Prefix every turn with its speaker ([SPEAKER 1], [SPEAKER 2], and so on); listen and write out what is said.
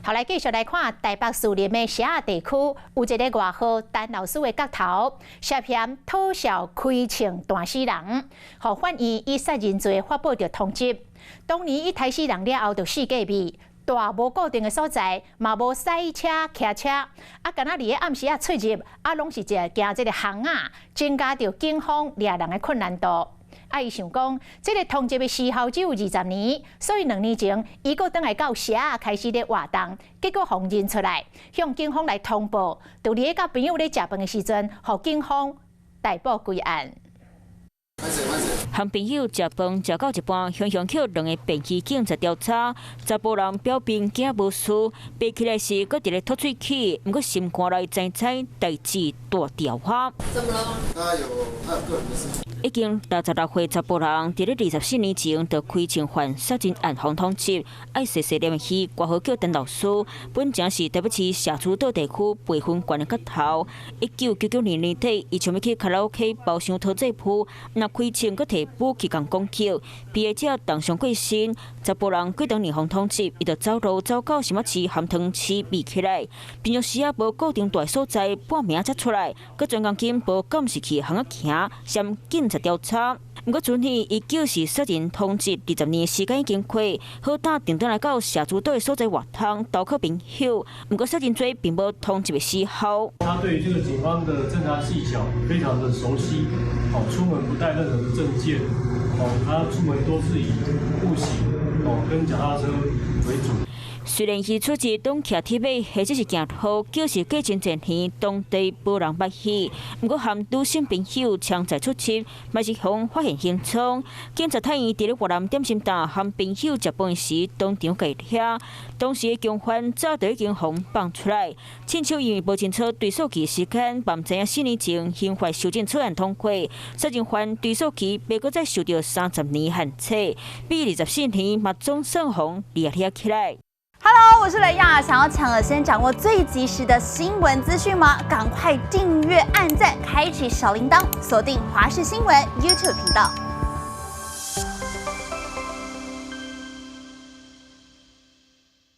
[SPEAKER 1] 好，來繼續來看台北士林的社仔地區，有一个外號陳老師的角頭，涉嫌討數開槍彈死人，予法院以殺人罪發布著通緝。當年伊刣死人了後，就四界避，蹛無固定的所在，嘛無賽車、騎車，啊，敢若佇咧暗時仔出入，啊，攏是一個行這个巷仔，增加著警方掠人的困難度。啊！伊想講，這个通緝的時效只有20年，所以2年前，伊閣轉來到社仔開始咧活動，結果予認出來，向警方來通報，就佇咧佮朋友咧食飯的時陣，予警方逮捕歸案。
[SPEAKER 2] 和朋友食飯食到一半，雄雄予兩个便衣警察調查，查埔人表明驚無事，爬起來時閣佇咧吐喙齒，毋過心肝內知知代誌大條啊。
[SPEAKER 3] 怎麼了嗎？他有個人的事情。
[SPEAKER 2] 已經66歲查埔人，佇咧24年前就開槍犯殺人案，予通緝，愛細細念戲，外號叫陳老師，本正是台北市社子島地區培訓館的角頭。1999年年底，伊想欲去卡拉 OK 包廂討債鋪，若開槍閣提武器共攻擊，被害者重傷過身。查埔人過當年予通緝，伊就走路走到新北市含糖市避起來。平常時仔無固定蹛所在，半暝才出來，閣專工經無監視器巷仔行，嫌警察調查。毋過，陣年伊就是殺人通緝20年時間已經過，好膽定轉來到社子島的所在活動，投靠朋友。毋過，殺人罪並無通緝的時效。
[SPEAKER 4] 他對於這個警方的偵查技巧非常的熟悉，哦，出門不帶任何的證件，哦，他出門都是以步行，哦，跟腳踏車為主。
[SPEAKER 2] 雖然伊出入攏騎鐵馬或者是行路，就是過真濟年，當地無人捌伊。毋過和女性朋友槍載出入，嘛是予發現行蹤。警察探員佇咧越南點心檔和朋友食飯時，當場共掠。當時的共犯早就已經予放出來。親像因為無清楚追訴期時間，嘛毋知影4年前刑法修正草案通過，殺人犯追訴期袂閣再受著30年限制，比24年嘛總算予掠掠起來。
[SPEAKER 5] Hello，我是雷亞，想要搶先掌握最及時的新聞資訊嗎？趕快訂閱、按讚、開啟小鈴鐺，鎖定華視新聞 YouTube 頻道。